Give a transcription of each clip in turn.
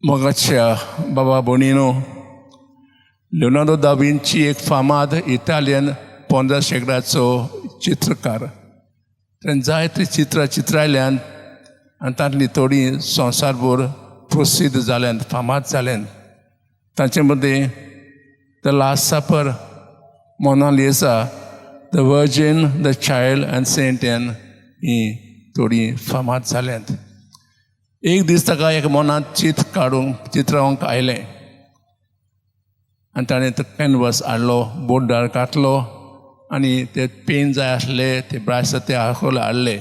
मोगाच्या बाबा भयणीनो, Leonardo da Vinci एक फामाद इटालियन 15 शेंकड्याचो चित्रकार. ताणें जायतीं चित्रां चित्रायल्यांत आनी तांतलीं थोडीं संवसारभर प्रसिद्ध जाल्यांत, फामाद जाल्यांत. तांचे मदीं the last supper, Mona Lisa, the Virgin, the Child and Saint Anne हीं थोडीं फामाद जाल्यांत. एक दीस ताका एक मनांत चित्र काडूंक, चित्रावंक आयलें आनी ताणें तो कॅनवस हाडलो, बोर्डार घातलो आनी ते पेंट जाय आसले, ते ब्रश ते आखोले हाडले.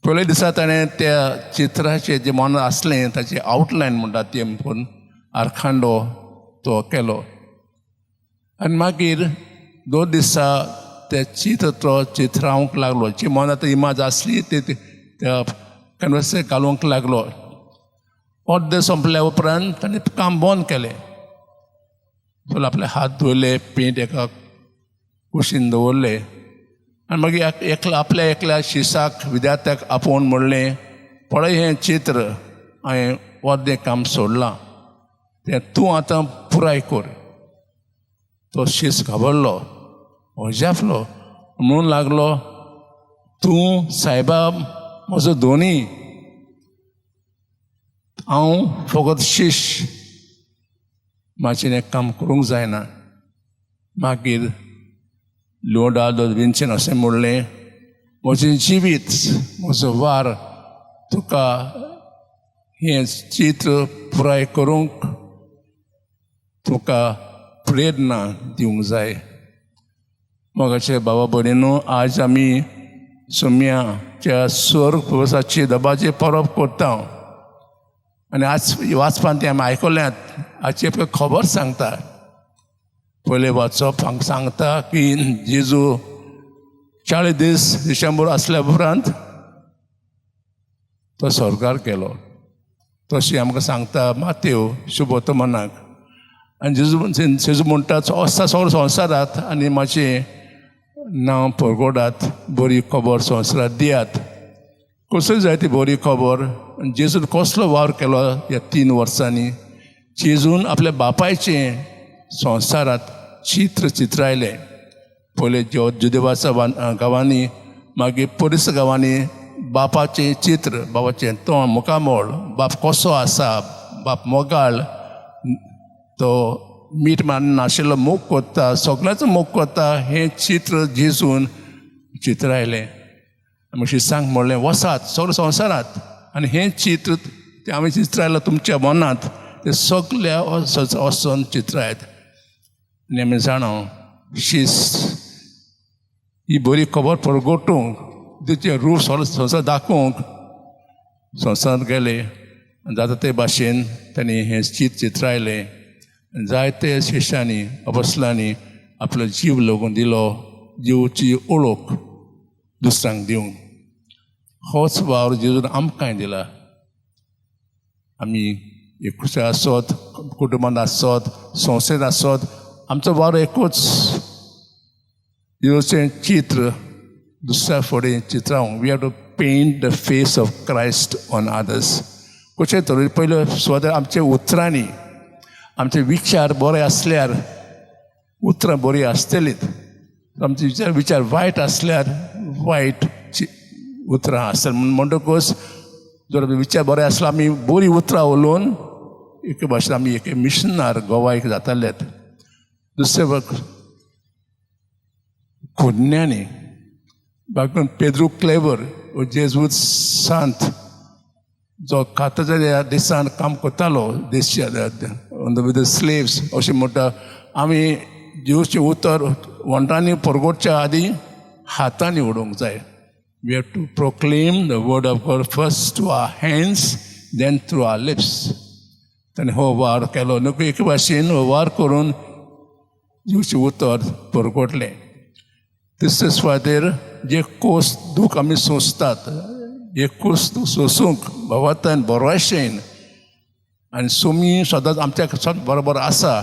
पयले दिसा ताणें त्या चित्राचें जें मनांत आसलें ताची आवटलायन म्हणटा ती करून आरखांडो तो केलो आनी मागीर 2 दिसा ते चित्र तो चित्रावंक लागलो. जी मनांत इमाज आसली ती त्या कॅनवसार घालूंक लागलो. अर्दे सोंपल्या उपरांत ताणें काम बंद केलें. पयलीं आपले हात धुयले, पेंट एका कुशीन दवरले आनी मागीर एकल्या आपल्या एकल्या शिसाक, विद्यार्थ्याक आपोवन म्हणलें, "पळय, हें चित्र हांवें अर्दें काम सोडलां, तें तूं आतां पुराय कर." तो शीस घाबरलो, अजापलो, म्हणून लागलो, "तूं सायबा म्हजो धनी, हांव फकत शीश, म्हाजें हें काम करूंक जायना." मागीर लिओनार्डो विंचीन अशें म्हणलें, "म्हजें जिवीत, म्हजो वावर तुका हें चित्र पुराय करूंक तुका प्रेरणा दिवंक जाय." मोगाचे बाबा भयणीनो, आज आमी सोम्याच्या स्वर्ग दबाजे परब करता आनी आज वाचपान तें आमी आयकल्यात. आजची खबर सांगता. पयलें वाचप हांगा सांगता की जेजू 40 दीस डिसेंबर आसल्या उपरांत तो स्वर्गार गेलो, तशें आमकां सांगता मातेव शुभवर्तमानाक. आनी जेजू जेजू म्हणटा, "वचा सगळो संवसारांत आनी म्हाजें नांव परगटात, बरी खबर संवसारात दियात." कसली जाय ती बरी खबर? जेजून कसलो वावर केलो ह्या 3 वर्सांनी? जेजून आपल्या बापायचें संवसारांत चित्र चित्रायलें. पयलें जुदेवाच्या गांवांनी, मागीर परिस गांवांनी बापाचें चित्र, बापाचें तोंड, मुखामळ, बाप कसो आसा, बाप मोगाळ, तो मीठ मान नाशिल्लो, मोग करता, सगळ्यांचो मोग करता, हें चित्र जेजून चित्रायलें. आमी शिसांक म्हणलें, "वसात सगळ्या संवसारांत आनी हें चित्र तें आमी चित्रायलां तुमच्या मनांत, तें सगल्या वचोन चित्रायत." आनी आमी जाणा, शीस ही बरी खबर परगटूंक, तिचें रूप सगळें संवसार दाखोवंक संवसारांत गेले आनी जाता ते भाशेन तांणी हें चित्र चित्रायलें. जायते शिश्यांनी, अपोस्लांनी आपलो जीव लागून दिलो, जिवची ओळख दुसऱ्यांक दिवंक. होच वावर जेजून आमकांय दिला. आमी एकूच आसत, कुटुंबांत आसत, संस्थेंत आसत, आमचो वावर एकूच, जेजूचें चित्र दुसऱ्या फुडें चित्रावंक. We have to paint the face of Christ on others. कशें तर? पयले सुवातेर आमच्या उतरांनी. आमचे विचार बरे आसल्यार उतरां बरीं आसतलीत. आमचे विचार वायट आसल्यार वायट उतरां आसतलीं. म्हणटकूच जर विचार बरे आसल्यार आमी बरीं उतरां उलोवन एके भाशेन आमी एक मिशनार गोवायक जातालेत. दुसरें, खुन्यांनी बागून पेद्रू क्लेवर हो जेजूत सांत, जो काताच्या दिसान काम करतालो, देश विथ the slaves, अशें म्हणटा, आमी जेजूचें उतर वंटांनी परगटच्या आदीं हातांनी उडोवंक जाय. We have to proclaim the word of God first through our hands, then through our lips. ताणें हो वावर केलो. नको एके भाशेन हो वावर करून जेजूचें उतर परगटलें. तिसरे सुवातेर जे कोस दूख आमी सोंसतात, हे कोस सोंसूंक भगवंतान बरोशेन आनी सोमी सदांच आमच्या सदांच बरोबर आसा,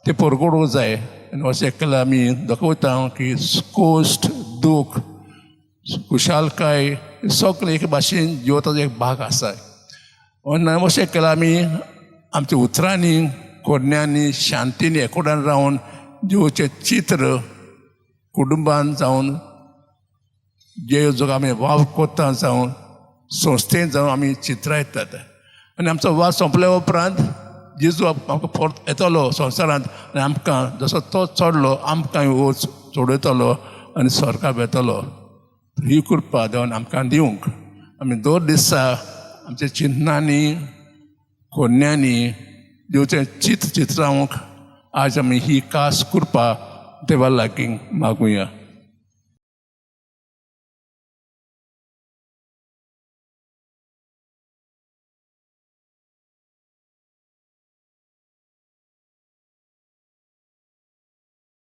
ते परगडूंक जाय. आनी अशें केल्यार आमी दाखयता की कोश्ट, दूख, खुशालकाय सगळें एके भाशेन जिवताचो एक भाग आसा. अशें केलां आमी आमच्या उतरांनी, कोरण्यांनी, शांतीनी एकोड्यान रावन देवाचें चित्र कुटुंबान जावन, जे जो आमी वावर कोत्ता जावन, संस्थेन जावन आमी चित्रायतात. आनी आमचो वावर सोंपल्या उपरांत जेजू आमकां परत येतलो संवसारांत आनी आमकां जसो तो चडलो आमकां वयर चडयतलो आनी स्वर्गाक वेतलो. ही कृपा देवान आमकां दिवंक. आमी दर दिसा आमच्या चिंतनांनी, कोन्यांनी देवचें चित्र चित्रावंक आज आमी ही खास कृपा देवा लागीं मागुया.